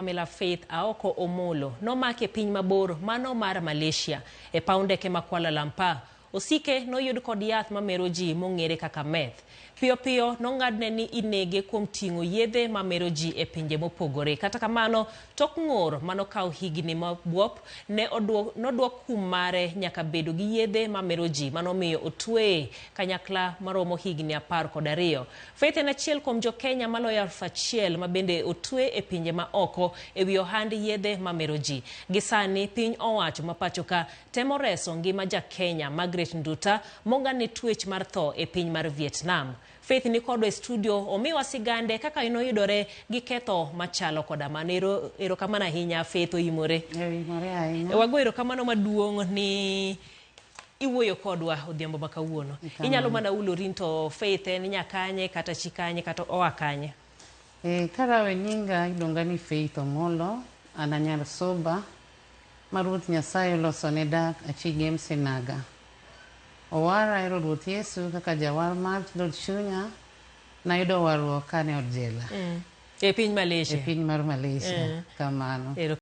Pamela Faith Aoko Omolo nomaki e piny mabor mano mar Malaysia e paw ndeke ma Kuala Lumpur. Osike noyud kod yath mamero ji mong'ere kaka meth. Piyo piyo nong'adne ni inege kuom ting'o yedhe mamero ji e pinje mopogore. Kata kamano, tok ng'ur manokawo higni mabuop, ne noduok kum mare nyaka bedo gi yedhe mamero ji manomiyo otweye kanyakla maromo higni 12. Faith en achiel kuom jo Kenya maloyo 1000 ma bende otwe e pinje ma oko e wi ohand yedhe mamero ji. Gi sani piny owacho ma pachoka temo reso ngima ja Kenya Margaret Nduta mong'adne twech mar tho e piny mar Vietnam. Faith ni kodwa e studio omiwa sigande kaka noyudore gi ketho machalo koda mano. Erokamano ahinya Faith oimore. Oimore ahinya. Wago erokamano maduong' ni iwuoyo kodwa odhiambo ma kawuono. Inyalo mana ulori ni to Faith en nyakanye kata chi kanye kata oa kanye. Karawe nyinga iluonga ni Faith Omolo, an anyar Suba ma Ruoth Nyasaye olosone dak achi Sinaga. Owara ahero Ruoth Yesu kaka jawar mar dhood chunya, nayudo warruok kane od jela. E piny Malaysia. E piny mar Malaysia. Kamano.